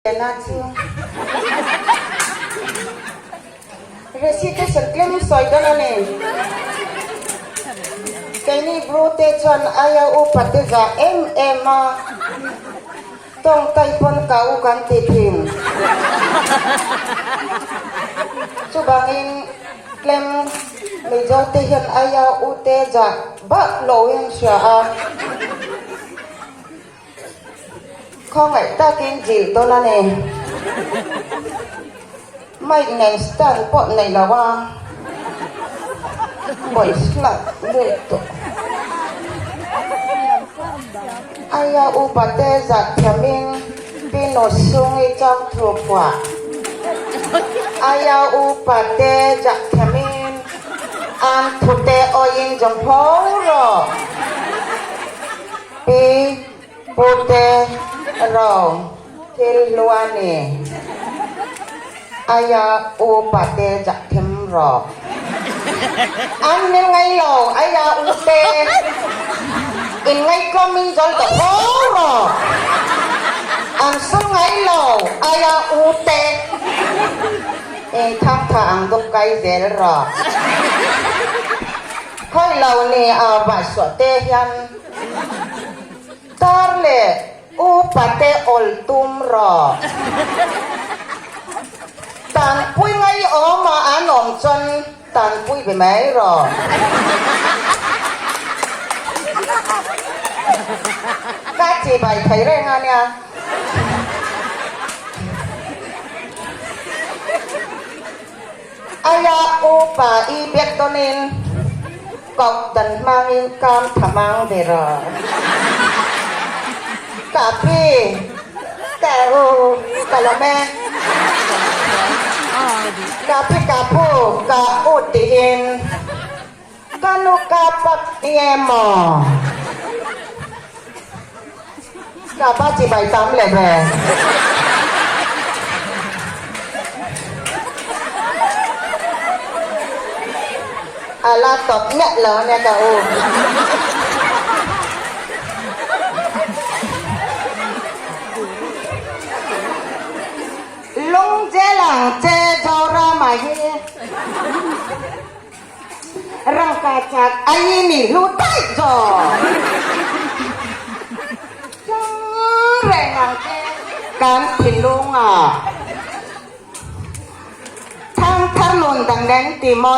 Na chu recitation tlem sawi dawn a ni. Keini Bru te chuan aia upa te zah em em a, tawngtai pawn ka u kan ti thin. Chuvangin tlem Mizo te hian aia u te zah bak lo in hria a. Khawngaih takin zilh dawn a ni. Mic nen stand pawh nei lo a, voice hlauh lut tawh. Aia upa te zah thiamin Pino Sungi chauh thu phuah. Aia upa te zah thiamin an thute awiin zawng pho rawh. Pi Pute ro thil hlua ni aia upa te zah them rawh. An min ngai lo aia ute in ngaihtlawm in zawl tawh fo rawh. An sul ngai lo aia ute in thang tha ang dup kai zel rawh. Khawi lo ni a vahsuah te hian Tar leh upa te awl tum rawh. Tanpui ngaiawma an awm chuan tanpui be mai rawh. Ka chibai thei reng a nia. Aia upa i biak dawnin koh dan hmangin kam tha hmang ve rawh. Ka pi, ka u, ka lawm e. Ka pi ka pu, ka u tiin ka nu ka pak nge maw? Ka pa chibai tam leh ve. A la tawp miah lo ania ka u. Lungchel ang che Zorama hi. Rangka chak ai mi hlu daih zawk. Chang reng ang che kan thinlung ah. Thangthar nun dang reng ti maw.